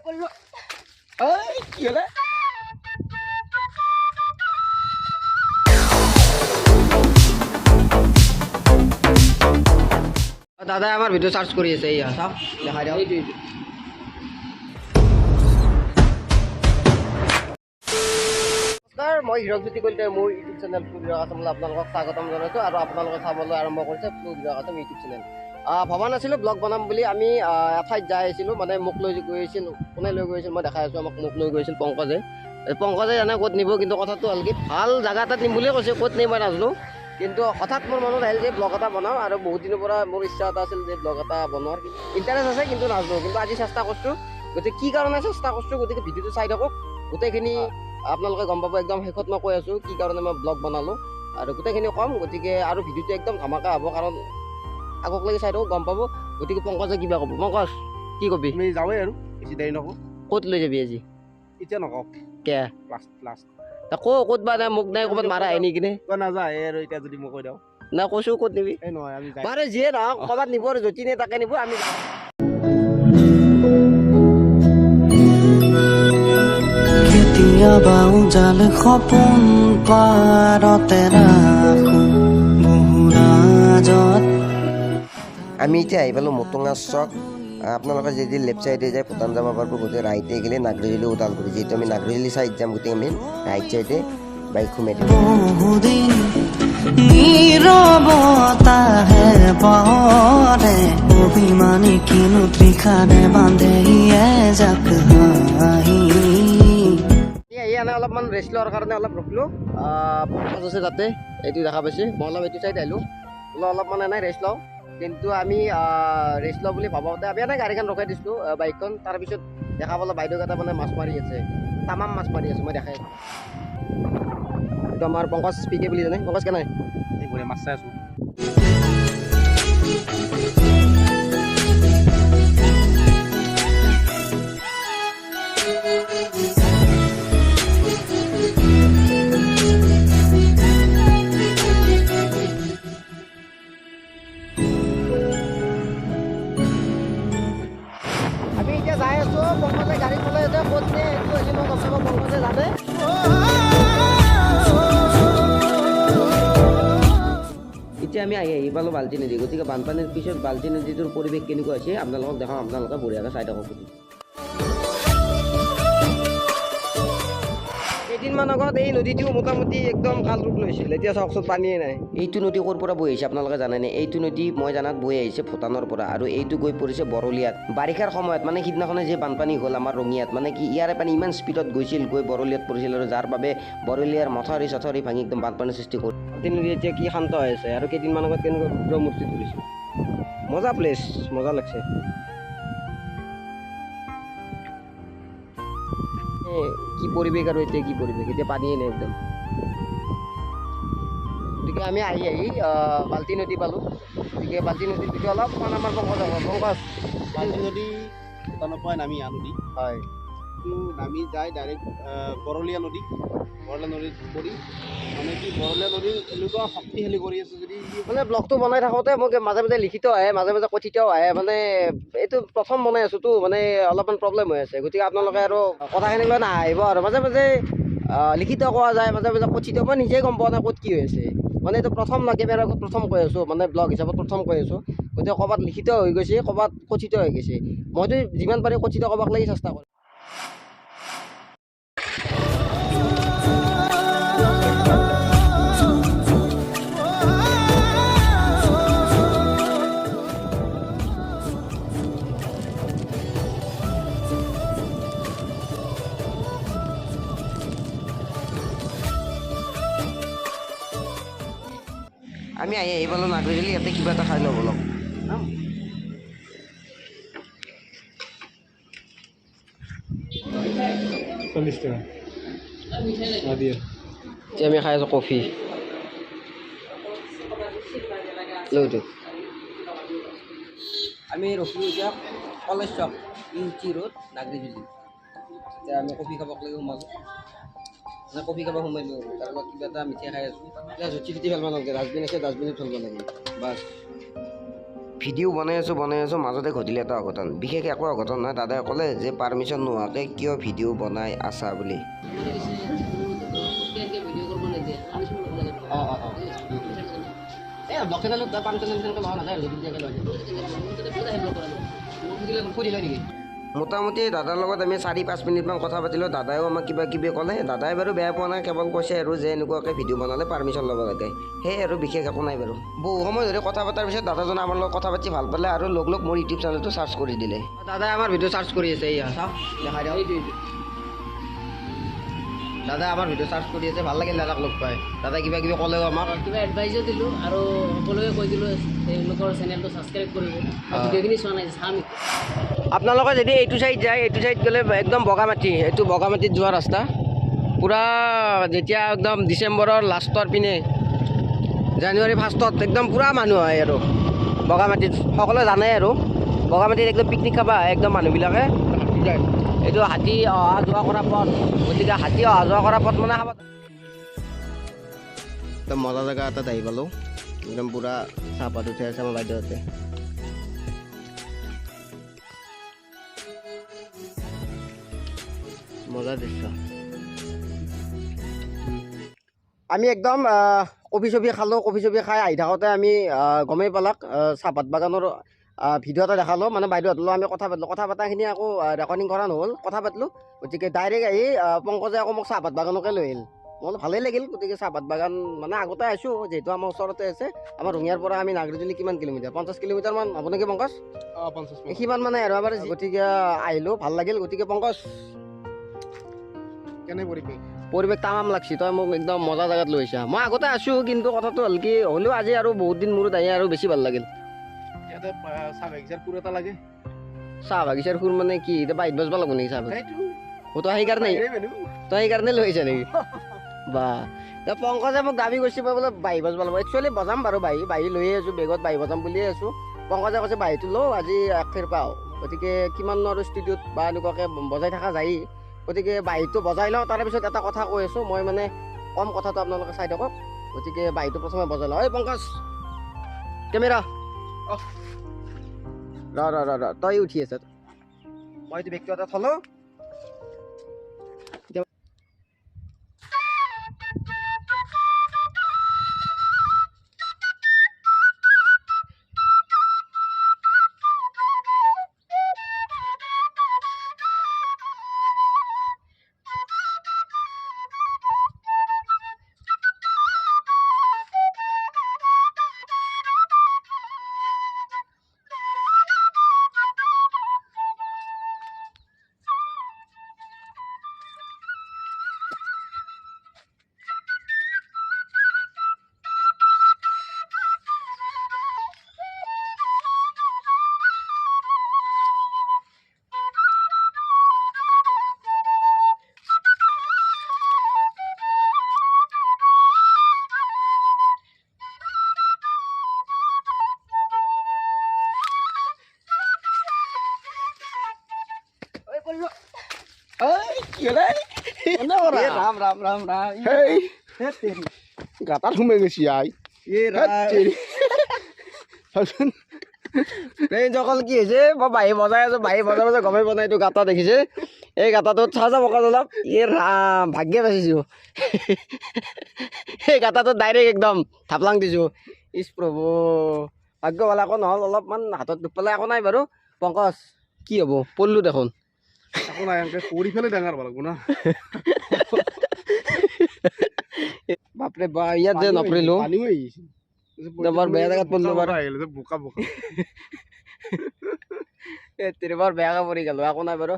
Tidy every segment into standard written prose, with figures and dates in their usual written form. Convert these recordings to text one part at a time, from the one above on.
কি হ'লে দাদাই আমাৰ ভিডিঅ' চাৰ্চ কৰি আছে। এইয়া চাওক, দেখাই দিয়ক। নমস্কাৰ, মই হিৰকজ্যোতি কলিতাই মোৰ ইউটিউব চেনেল ফ্লু হিৰক আছামলৈ আপোনালোকক স্বাগতম জনাইছোঁ আৰু আপোনালোকে চাবলৈ আৰম্ভ কৰিছে flu Hirak Assam YouTube channel. ভবা নাছিলোঁ ব্লগ বনাম বুলি। আমি এঠাইত যাই আছিলোঁ, মানে মোক লৈ গৈছিল, কোনে লৈ গৈছিল মই দেখাই আছোঁ। আমাক মোক লৈ গৈছিল পংকজে। পংকজে জানে ক'ত নিব, কিন্তু কথাটো হ'ল কি ভাল জেগা এটাত নিম বুলিয়ে কৈছে, ক'ত নিম মই নাজানো। কিন্তু হঠাৎ মোৰ মনত আহিল যে ব্লগ এটা বনাওঁ, আৰু বহুত দিনৰ পৰা মোৰ ইচ্ছা এটা আছিল যে ব্লগ এটা বনোৱাৰ ইণ্টাৰেষ্ট আছে, কিন্তু নাজানো। কিন্তু আজি চেষ্টা কৰিছোঁ। গতিকে কি কাৰণে চেষ্টা কৰিছোঁ, গতিকে ভিডিঅ'টো চাই থাকক, গোটেইখিনি আপোনালোকে গম পাব। একদম শেষত মই কৈ আছোঁ কি কাৰণে মই ব্লগ বনালোঁ আৰু গোটেইখিনি ক'ম। গতিকে আৰু ভিডিঅ'টো একদম ধামাকা হ'ব, কাৰণ আগকলৈকে চাই থাকক, গম পাব। গতিকে পংকজে কিবা ক'ব। পংকজ, কি কবি? আমি যাওঁৱেই আৰু বেছি দেৰি নকওঁ। ক'ত লৈ যাবি আজি? এতিয়া নকওঁ। কে লাষ্ট লাষ্ট ক'ত বা নাই মোক নাই ক'ৰবাত মাৰা আহি নি কিনে তই নাযায় আৰু এতিয়া যদি মই কৈ দিওঁ। না কৈছোঁ ক'ত নিবি? এই নহয়, আমি যাই বাৰু যিয়ে নহওক ক'ৰবাত নিব আৰু য'তি নিয়ে তাকে নিব। আমি কেতিয়াবা উজাল সপোন পাৰতে ৰাখো বহু ৰাজত। আমি এতিয়া আহি পালোঁ মটুঙা চক। আপোনালোকে যদি লেফ্ট চাইডে যায় ভূটান যাব পাৰিব, গতিকে ৰাইটে গ'লে নাগৰিজুলি ওদালগুৰি। যিহেতু আমি নাগৰিজুলি চাইড যাম, গতিকে আমি ৰাইট চাইডে বাইক সোমাই দিম। বহুদিন নীৰৱতাহে পাহৰে, অভিমানী কিনো তৃষাৰে বান্ধে এজাক হাঁহি। আহি এনে অলপমান ৰেষ্ট লোৱাৰ কাৰণে অলপ ৰখিলোঁ। পংকজ আছে তাতে, এইটো দেখা পাইছে। মই অলপ এইটো চাইড আহিলোঁ, বোলো অলপমান এনেই ৰেষ্ট লওঁ। কিন্তু আমি ৰেষ্ট লওঁ বুলি ভাবোঁতে আমি এনেই গাড়ীখন ৰখাই দিছিলোঁ, বাইকখন। তাৰপিছত দেখা পালোঁ বাইদেউকেইটা মানে মাছ মাৰি আছে, তামাম মাছ মাৰি আছে। মই দেখাই আছোঁ। এইটো আমাৰ পংকজ পি কে বুলি জানে। পংকজ কেনে? এই বঢ়িয়া, মাছ চাই আছোঁ। আমি এতিয়া যাই আছোঁ, পংকজে গাড়ী চলাই আছে, ক'ত নিয়ে এইটো আজি মই গম নাপাওঁ, পংকজে জানে। এতিয়া আমি আহি আহি পালোঁ বাল্টি নদী। গতিকে বানপানীৰ পিছত বাল্টি নদীটোৰ পৰিৱেশ কেনেকুৱা হৈছে আপোনালোকক দেখাওঁ, আপোনালোকে বঢ়িয়াকৈ চাই থাকক। কেইদিনমান আগত এই নদীটো মোটামুটি একদম কাল ৰূপ লৈছিল, এতিয়া চাওকচোন পানীয়ে নাই। এইটো নদী ক'ৰ পৰা বৈ আহিছে আপোনালোকে জানেনে? এইটো নদী মই জানাত বৈ আহিছে ভূটানৰ পৰা, আৰু এইটো গৈ পৰিছে বৰলীয়াত। বাৰিষাৰ সময়ত মানে সিদিনাখনে যে বানপানী হ'ল আমাৰ ৰঙিয়াত, মানে কি ইয়াৰে পানী ইমান স্পীডত গৈছিল, গৈ বৰলীয়াত পৰিছিল, আৰু যাৰ বাবে বৰলীয়াৰ মথাউৰি চথাউৰি ভাঙি একদম বানপানীৰ সৃষ্টি কৰি বাল্টি নদী এতিয়া কি শান্ত হৈ আছে, আৰু কেইদিনমান আগত কেনেকুৱা ৰুদ্ৰ মূৰ্তি তুলিছিল। মজা প্লেচ, মজা লাগছে। কি পৰিৱেশ আৰু এতিয়া কি পৰিৱেশ, এতিয়া পানীয়ে নাই একদম। গতিকে আমি আহি আহি বাল্টি নদী পালোঁ। গতিকে বাল্টি নদীৰ ভিতৰত অলপমান আমাৰ পংকজ হ'ব। পংকজ, বাল্টি নদী ভূটানৰ পৰা নামি অহা নদী। হয়, এইটো নামি যায় ডাইৰেক্ট বৰলীয়া নদী। বৰলীয়া নদীত পৰি মানে কি বৰলীয়া নদীৰ এনেকুৱা শক্তিশালী কৰি আছে যদি মানে ব্লগটো বনাই থাকোঁতে মোক মাজে মাজে লিখিত আহে, মাজে মাজে কথিতও আহে, মানে এইটো প্ৰথম বনাই আছোঁতো, মানে অলপমান প্ৰব্লেম হৈ আছে। গতিকে আপোনালোকে আৰু কথাখিনি লৈ নাহিব, আৰু মাজে মাজে লিখিত কোৱা যায়, মাজে মাজে কথিত, মই নিজে গম পোৱা নাই ক'ত কি হৈ আছে। মানে এইটো প্ৰথম ন কেমেৰাৰ আগত প্ৰথম কৈ আছোঁ, মানে ব্লগ হিচাপত প্ৰথম কৈ আছোঁ। গতিকে ক'ৰবাত লিখিত হৈ গৈছে, ক'ৰবাত কথিত হৈ গৈছে। মইতো যিমান পাৰি কথিত ক'বাক লাগি চেষ্টা কৰিম। আমি আহি আহি পালোঁ নাগৰিজুলি, ইয়াতে কিবা এটা খাই লওঁ বলক। 40 টকা দিয়ে। এতিয়া আমি খাই আছোঁ কফি। লওঁতো আমি ৰখিলোঁ এতিয়া কলেজ চক, ইউ টি ৰোড, নাগৰিজুলি। এতিয়া আমি কফি খাব লাগি সোমালোঁ, মানে কফি খাব সোমাইলোঁ, তাৰ লগত কিবা এটা মিঠাই খাই আছোঁ। এতিয়া জুতি চুতি ফেলব নালাগে, ডাষ্টবিন আছে, ডাষ্টবিনত ফেলব লাগে বাছ। ভিডিঅ' বনাই আছোঁ মাজতে ঘটিল এটা অঘটন। বিশেষ একো অঘটন নহয়, দাদাই ক'লে যে পাৰ্মিশ্যন নোহোৱাকৈ কিয় ভিডিঅ' বনাই আছা বুলি। মোটামুটি দাদাৰ লগত আমি 4-5 মিনিটমান কথা পাতিলোঁ। দাদাইও আমাক কিবা কিবি ক'লে। দাদাই বাৰু বেয়া পোৱা নাই, কেৱল কৈছে আৰু যে এনেকুৱাকৈ ভিডিঅ' বনালে পাৰ্মিশ্যন ল'ব লাগে, সেয়ে আৰু বিশেষ একো নাই বাৰু। বহু সময় ধৰি কথা পতাৰ পিছত দাদাজনে আমাৰ লগত কথা পাতি ভাল পালে আৰু লগ লগ মোৰ ইউটিউব চেনেলটো চাৰ্চ কৰি দিলে। দাদাই আমাৰ ভিডিঅ' চাৰ্চ কৰি আছে, এইয়া চাওক দেখাই দিয়ক। দাদাই আমাৰ ভিডিঅ' চাৰ্চ কৰি আছে, ভাল লাগিল দাদাক লগ পাই। দাদাই কিবা কিবি ক'লেও আমাক, কিবা এডভাইজো দিলোঁ আৰু সকলোকে কৈ দিলোঁ তেওঁলোকৰ চেনেলটো ছাবস্ক্ৰাইব কৰিব। ভিডিঅ'খিনি চোৱা নাই, চাম। আপোনালোকে যদি এইটো চাইড যায়, এইটো চাইড গ'লে একদম বগামাটি, এইটো বগামাটিত যোৱা ৰাস্তা পূৰা। যেতিয়া একদম ডিচেম্বৰৰ লাষ্টৰ পিনে জানুৱাৰী ফাৰ্ষ্টত একদম পূৰা মানুহ আহে আৰু বগামাটিত, সকলোৱে জানে আৰু বগামাটিত একদম পিকনিক খাব আহে একদম মানুহবিলাকে। এইটো হাতী অহা যোৱা কৰা পথ, গতিকে হাতী অহা যোৱা কৰা পথ মানে একদম মজা জেগা এটাত আহি পালোঁ। একদম পূৰা চাহপাত উঠি আছে আমাৰ বাইদেউহঁতে। মজা দৃশ্য। আমি একদম কফি চফি খালোঁ। কফি চফি খাই আহি থাকোঁতে আমি গমেই পালাক চাহপাত বাগানৰ ভিডিঅ' এটা দেখালোঁ, মানে বাইদেউহঁতৰ লগত আমি কথা পাতিলোঁ। কথা পতাখিনি আকৌ ৰেকৰ্ডিং কৰা নহ'ল, কথা পাতিলোঁ। গতিকে ডাইৰেক্ট আহি পংকজে আকৌ মোক চাহপাত বাগানকে লৈ আহিল। মোৰ ভালেই লাগিল। গতিকে চাহপাত বাগান মানে আগতে আহিছোঁ, যিহেতু আমাৰ ওচৰতে আছে। আমাৰ ৰঙিয়াৰ পৰা আমি নাগৰিজুলি কিমান কিলোমিটাৰ, 50 কিলোমিটাৰমান হ'ব নেকি পংকজ? সিমান মানে আৰু এবাৰ। গতিকে আহিলোঁ, ভাল লাগিল। গতিকে পংকজ, কেনে পৰিৱেশ? পৰিৱেশ তামাম লাগছি। তই মোক একদম মজা জেগাত লৈ আহিছা। মই আগতে আছোঁ, কিন্তু কথাটো হ'ল কি হ'লেও আজি আৰু বহুত দিন মূৰত আহি আৰু বেছি ভাল লাগিল। চাহ বাগিচাৰ সুৰ মানে কি, এতিয়া বাহিৰত বজবা লাগিব নেকি চাহ বাগিচা? তই সেইকাৰণে তই সেইকাৰণে লৈ আহিছা নেকি? বা পংকজে মোক দাবী কৰিছে মই বোলে বাঁহী বজাব লাগিব। একচুৱেলি বজাম বাৰু, বাঁহী লৈয়ে আছোঁ বেগত, বাঁহী বজাম বুলিয়ে আছোঁ। পংকজে কৈছে বাঁহীটো লওঁ আজি এক ফেৰ পাওঁ। গতিকে কিমাননো আৰু ষ্টুডিঅ'ত বা এনেকুৱাকৈ বজাই থকা যায়, গতিকে বাঁহীটো বজাই লওঁ। তাৰে পিছত এটা কথা কৈ আছোঁ মই, মানে কম কথাটো আপোনালোকে চাই থাকক। গতিকে বাঁহীটো প্ৰথমে বজাই লওঁ। এই পংকজ কেমেৰা ৰ ৰ ৰ ৰ তই উঠি আছ, মই এইটো বেগটো এটা থলোঁ। ৰাম ৰাম ৰাম ৰাম, গাঁতাত সোমাই গৈছি I. অকল কি হৈছে, মই বাঁহী বজাই আছো, বাঁহী বজাই বজাই গমেই পোৱা নাই এইটো গাঁতা দেখিছে। এই গাঁতাটোত চাহ যাব অলপ, এই ৰাম ভাগ্যে বাচিছো। এই গাঁতাটোত ডাইৰেক্ট একদম থাপলাং দিছো। ইচ প্ৰভু, ভাগ্য ভাল একো নহ'ল, অলপমান হাতত দুখ পালে একো নাই বাৰু। পংকজ কি হ'ব, পৰলো দেখোন। একো নাই, এনেকে কৰি পেলাই ডাঙৰ হ'ব লাগিব না। বাপৰে বা, ইয়াত যে নপৰিলো, বৰ বেয়া জেগাত পৰিলো বাৰু। বোকা বোকা বৰ বেয়াকৈ পৰি গ'লো। একো নাই বাৰু।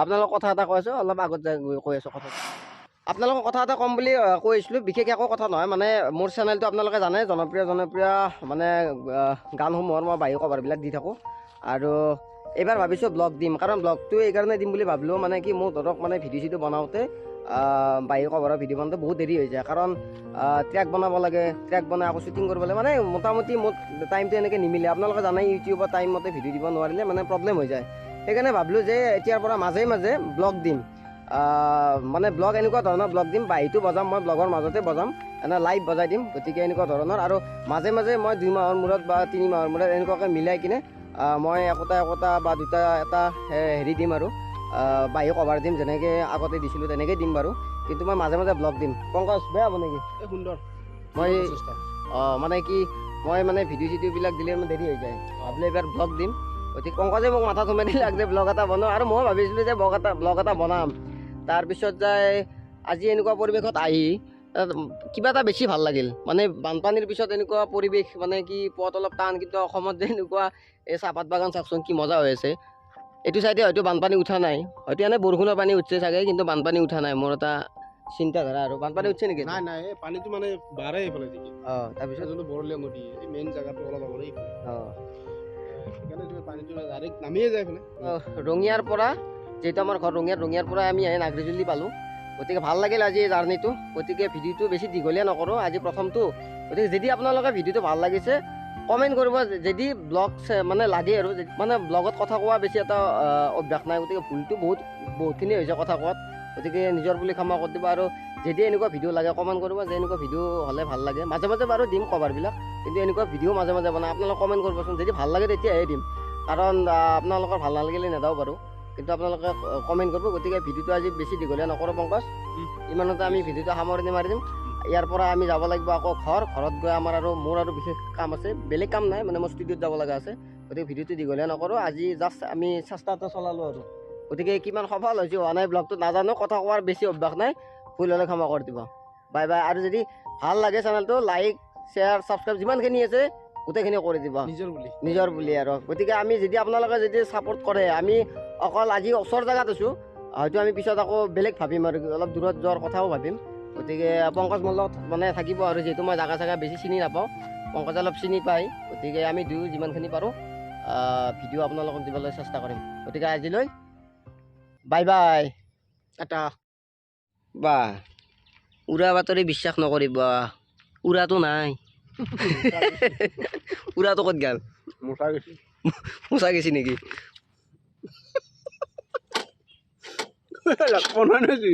আপোনালোক কথা এটা কৈ আছোঁ, অলপ আগত যাই কৈ আছোঁ কথা। আপোনালোকক কথা এটা ক'ম বুলি কৈ আছিলোঁ, বিশেষ একো কথা নহয়। মানে মোৰ চেনেলটো আপোনালোকে জানে, জনপ্ৰিয় জনপ্ৰিয় মানে গানসমূহৰ মই বাঁহী কভাৰবিলাক দি থাকোঁ। আৰু এইবাৰ ভাবিছোঁ ব্লগ দিম, কাৰণ ব্লগটো এইকাৰণে দিম বুলি ভাবিলোঁ, মানে কি মোৰ ধৰক মানে ভিডিঅ' চিডিঅ' বনাওঁতে বাঁহী কভাৰৰ ভিডিঅ' বনাওঁতে বহুত দেৰি হৈ যায়। কাৰণ ট্ৰেক বনাব লাগে, ট্ৰেক বনাই আকৌ শ্বুটিং কৰিব লাগে, মানে মোটামুটি মোৰ টাইমটো এনেকৈ নিমিলে। আপোনালোকে জানে ইউটিউবত টাইম মতে ভিডিঅ' দিব নোৱাৰিলে মানে প্ৰব্লেম হৈ যায়। সেইকাৰণে ভাবিলোঁ যে এতিয়াৰ পৰা মাজে মাজে ব্লগ দিম। মানে ব্লগ এনেকুৱা ধৰণৰ ব্লগ দিম, বাঁহীটো বজাম মই ব্লগৰ মাজতে বজাম, এনে লাইভ বজাই দিম। গতিকে এনেকুৱা ধৰণৰ আৰু মাজে মাজে মই 2 মাহৰ মূৰত বা 3 মাহৰ মূৰত এনেকুৱাকৈ মিলাই কিনে মই একোটা একোটা বা দুটা এটা হেৰি দিম আৰু বাহী কভাৰ দিম, যেনেকৈ আগতে দিছিলোঁ তেনেকৈ দিম বাৰু। কিন্তু মই মাজে মাজে ব্লগ দিম। পংকজ বেয়া হ'ব নেকি? সুন্দৰ। মই মানে কি মই মানে ভিডিঅ' চিডিঅ'বিলাক দিলে মানে দেৰি হৈ যায়, ভাবিলে এইবাৰ ব্লগ দিম। গতিকে পংকজে মোক মাথা থুমাই দিলে যে ব্লগ এটা বনাওঁ, আৰু মই ভাবিছিলোঁ যে ব্লগ এটা বনাম। তাৰপিছত যাই আজি এনেকুৱা পৰিৱেশত আহি কিবা এটা বেছি ভাল লাগিল। মানে বানপানীৰ পিছত এনেকুৱা পৰিৱেশ, মানে কি পথ অলপ টান, কিন্তু অসমত যে এনেকুৱা এই চাহপাত বাগান চাওকচোন কি মজা হৈ আছে। এইটো চাইডে হয়তো বানপানী উঠা নাই, হয়তো এনে বৰষুণৰ পানী উঠছে চাগে, কিন্তু বানপানী উঠা নাই। মোৰ এটা চিন্তাধাৰা আৰু। বানপানী উঠছে নেকি? নাই নাই, পানীটো মানে বাঢ়ে এইফালে। তাৰপিছত যোনটো বৰলীয়া নদী, এই মেইন জেগাটো অলপ আগতে এইফালে। সেইকাৰণে পানীটো ডাইৰেক্ট নামিয়ে যায় এইফালে। ৰঙিয়াৰ পৰা, যিহেতু আমাৰ ঘৰ ৰঙিয়াত, ৰঙিয়াৰ পৰা আমি আহি নাগৰিজুলি পালোঁ। গতিকে ভাল লাগিল আজি এই জাৰ্ণিটো। গতিকে ভিডিঅ'টো বেছি দীঘলীয়া নকৰোঁ আজি প্ৰথমটো। গতিকে যদি আপোনালোকে ভিডিঅ'টো ভাল লাগিছে কমেণ্ট কৰিব। যদি ব্লগ মানে লাগে আৰু, মানে ব্লগত কথা কোৱা বেছি এটা অভ্যাস নাই, গতিকে ভুলটো বহুতখিনি হৈছে কথা কোৱাত। গতিকে নিজৰ বুলি ক্ষমা কৰি দিব। আৰু যদি এনেকুৱা ভিডিঅ' লাগে কমেণ্ট কৰিব যে এনেকুৱা ভিডিঅ' হ'লে ভাল লাগে। মাজে মাজে বাৰু দিম কভাৰবিলাক, কিন্তু এনেকুৱা ভিডিঅ' মাজে মাজে বনাম। আপোনালোকে কমেণ্ট কৰিবচোন, যদি ভাল লাগে তেতিয়াহে দিম, কাৰণ আপোনালোকৰ ভাল নালাগিলে নেদাওঁ বাৰু, কিন্তু আপোনালোকে কমেণ্ট কৰিব। গতিকে ভিডিঅ'টো আজি বেছি দীঘলীয়া নকৰোঁ পংকজ, ইমানতে আমি ভিডিঅ'টো সামৰণি মাৰি দিম। ইয়াৰ পৰা আমি যাব লাগিব আকৌ ঘৰত গৈ আমাৰ আৰু মোৰ আৰু বিশেষ কাম আছে, বেলেগ কাম নাই, মানে মই ষ্টুডিঅ'ত যাব লগা আছে। গতিকে ভিডিঅ'টো দীঘলীয়া নকৰোঁ, আজি জাষ্ট আমি চেষ্টা এটা চলালোঁ আৰু। গতিকে কিমান সফল হৈছে হোৱা নাই ব্লগটো নাজানো, কথা কোৱাৰ বেছি অভ্যাস নাই, ভুল হ'লে ক্ষমা কৰি দিব। Bye bye. আৰু যদি ভাল লাগে চেনেলটো লাইক শ্বেয়াৰ ছাবস্ক্ৰাইব যিমানখিনি আছে গোটেইখিনি কৰি দিব, নিজৰ বুলি আৰু। গতিকে আমি যদি আপোনালোকে যদি ছাপোৰ্ট কৰে, আমি অকল আজি ওচৰ জেগাত আছোঁ, হয়তো আমি পিছত আকৌ বেলেগ ভাবিম আৰু অলপ দূৰত যোৱাৰ কথাও ভাবিম। গতিকে পংকজ মোৰ লগত মানে থাকিব আৰু, যিহেতু মই জাগা চাগা বেছি চিনি নাপাওঁ, পংকজে অলপ চিনি পায়। গতিকে আমি দুয়ো যিমানখিনি পাৰোঁ ভিডিঅ' আপোনালোকক দিবলৈ চেষ্টা কৰিম। গতিকে আজিলৈ বাই বাই, টাটা। বা উৰা বাতৰি বিশ্বাস নকৰিব, উৰাটো নাই। উৰাটো ক'ত গ'ল? মোচা গৈছে নেকি? নেকি?